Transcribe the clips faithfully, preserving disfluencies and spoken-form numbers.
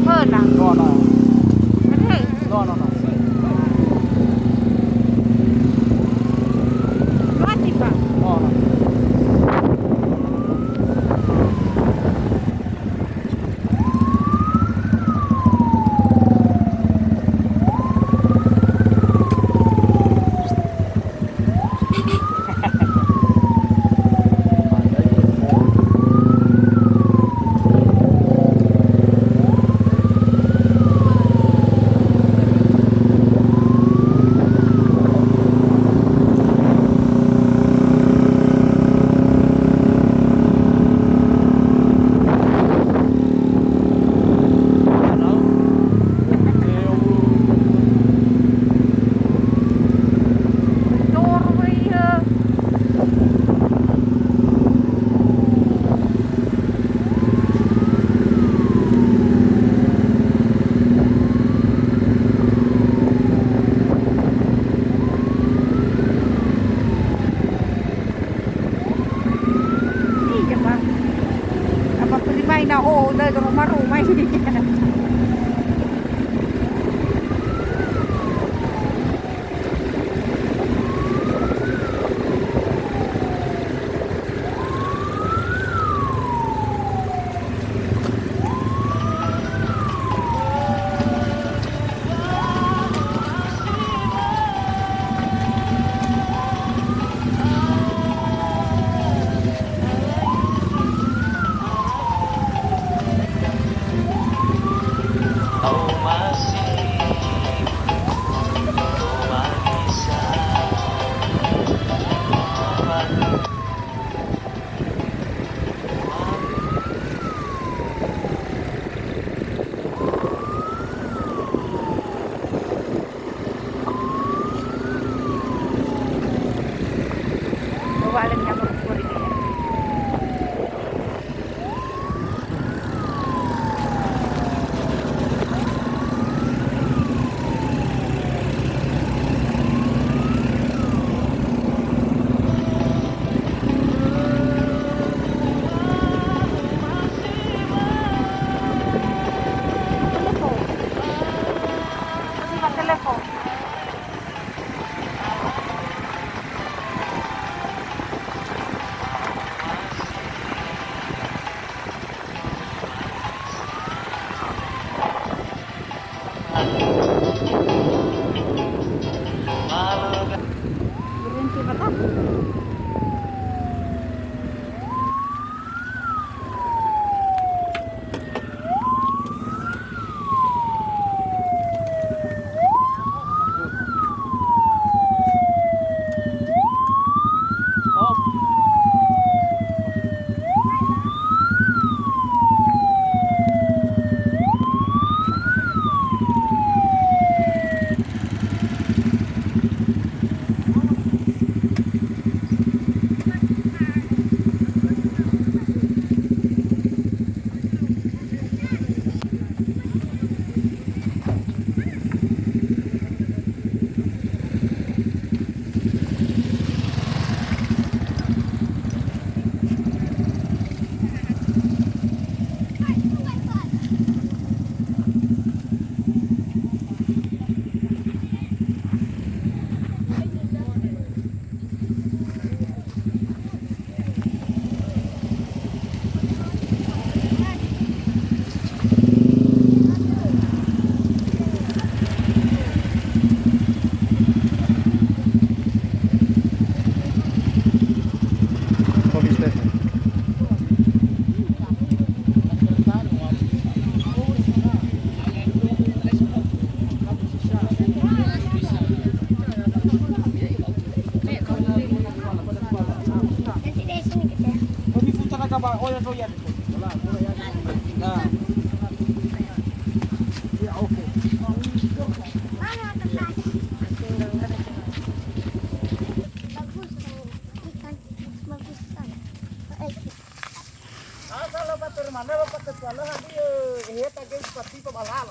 Föna. No, no. Ada. No, no, no. Dua tiba. No, no. Iya, Pak. Apa beli main, nah, oh, udah ke rumah-rumah ini. Berhenti, Bapak. Ah, kalau batur mana, Bapak Ketua, lo hadir, eh, eh, tak ada seperti pemalahan.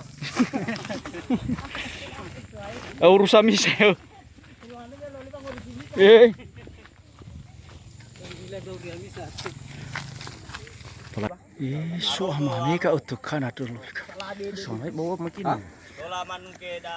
Eh, urusan Michelle. Eh. Eh, so amane ka oto kana dulu. Sonai bawa mungkin. Tola manungke da